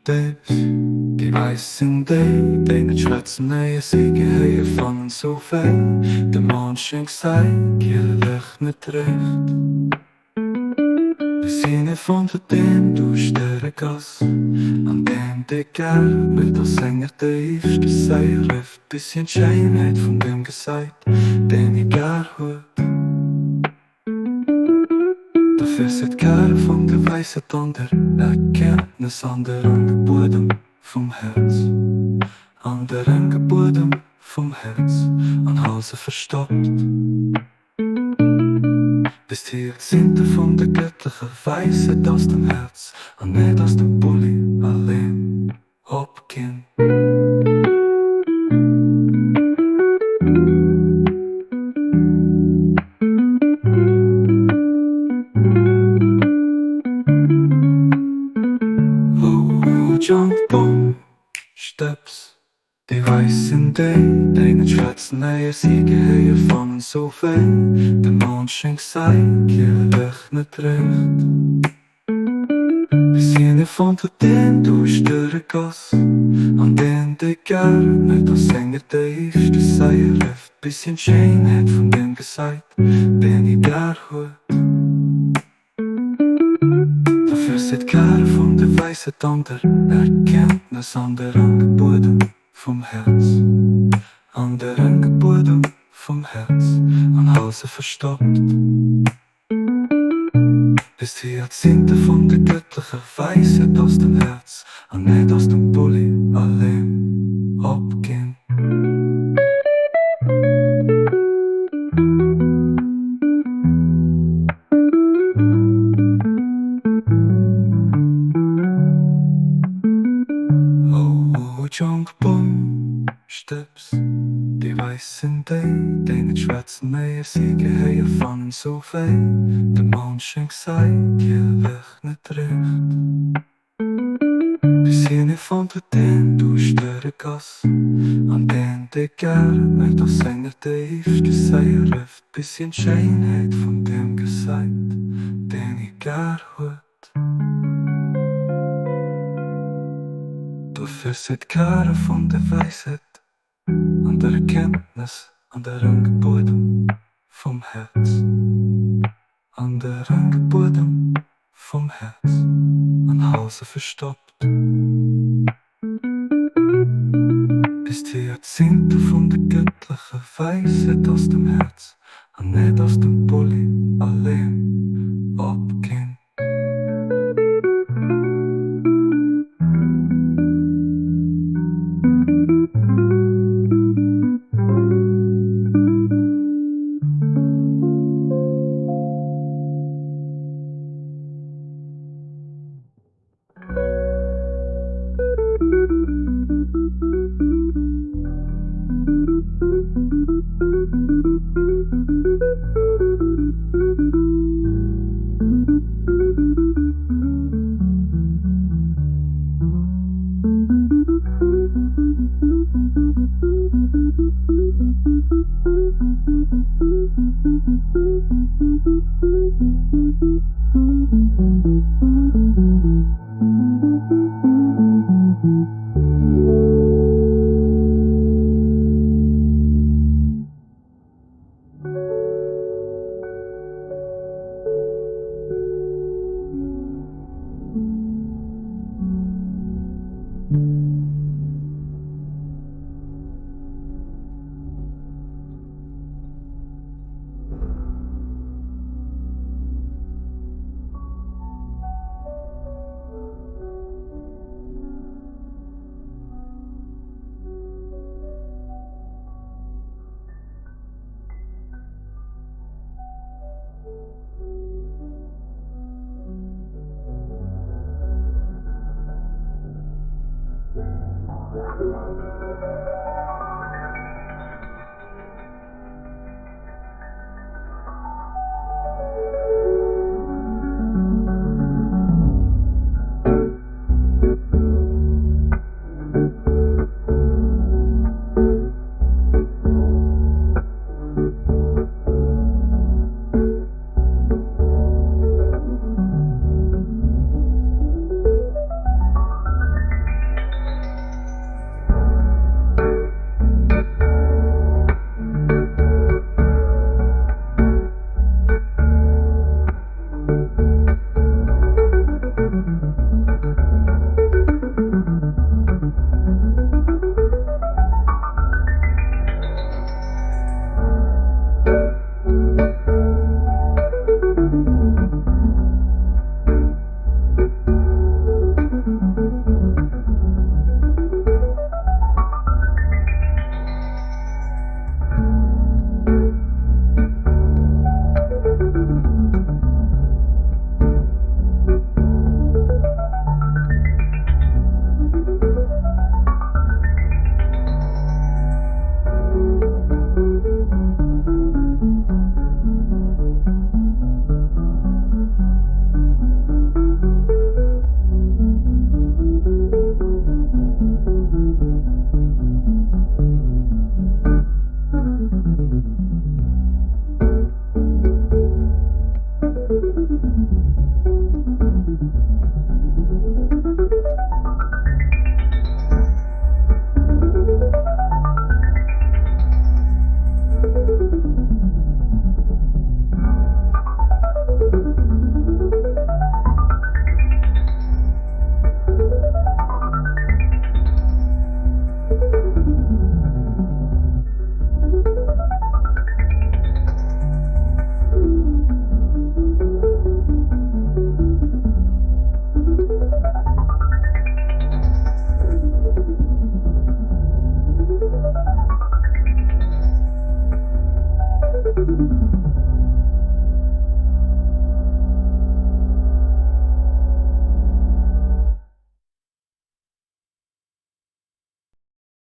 Steps. Déi Wäiss sinn déi, déi net schwätzen, éier si Gehéier fannen, sou wéi de Mond schéngt säi Kierlech net recht. Bis hinne fonnt huet deen duuschtere Gass, an deen dee gär wëllt a senger Déift säi rifft, bis hien d'Schéinheet vun deem gesäit, deen hie gär huet. Dofir seet d'Kär vun der Wäisheet an der Erkenntnes an der ranke Buedem vum Häerz, an der ranke Buedem vum Häerz an hal se verstoppt. Bis d'Hyazinthe vun der gëttlecher Wäisheet aus dem Häerz an net aus dem Bulli alleen opginn. Oh, Junk Bum Steps. Déi Wäiss sinn déi, déi net schwätzen, éier si Gehéier fannen, sou wéi de Mond schéngt säi Kierlech net recht. Bis hien e fonnt huet, deen duuschtere Gass, an deen dee gär net a senger Déift säi rifft, bis hien d'Schéinheet vun deem gesäit, deen hie gär huet. Dofir seet d'Kär vun der Wäisheet an der Erkenntnes an der ranke Buedem vum Häerz, an der ranke Buedem vum Häerz, an hal se verstoppt, bis d'Hyazinthe vun der gëttlecher Wäisheet aus dem Häerz an net aus dem Bulli alleng opginn. Oh jonk Bom Stëbs, déi Wäiss sinn déi, déi net schwätzen, éier si Gehéier fannen, sou wéi de Mond schéngt säi Kierlech net richt. Bis hien e fonnt huet, deen duuschtere Gass, an deen dee gär mécht a senger Déift säi rifft, bis hien d'Schéinheet vun deem gesäit, deen hie gär huet. Dofir seet d'Kare vun der Wäisheet an der Erkenntnes an der ranke Buedem vum Häerz, an der ranke Buedem vum Häerz, an hal se verstoppt, bis d'Hyazinthe vun der gëttlecher Wäisheet aus dem Häerz an net aus dem Bulli alleng opginn.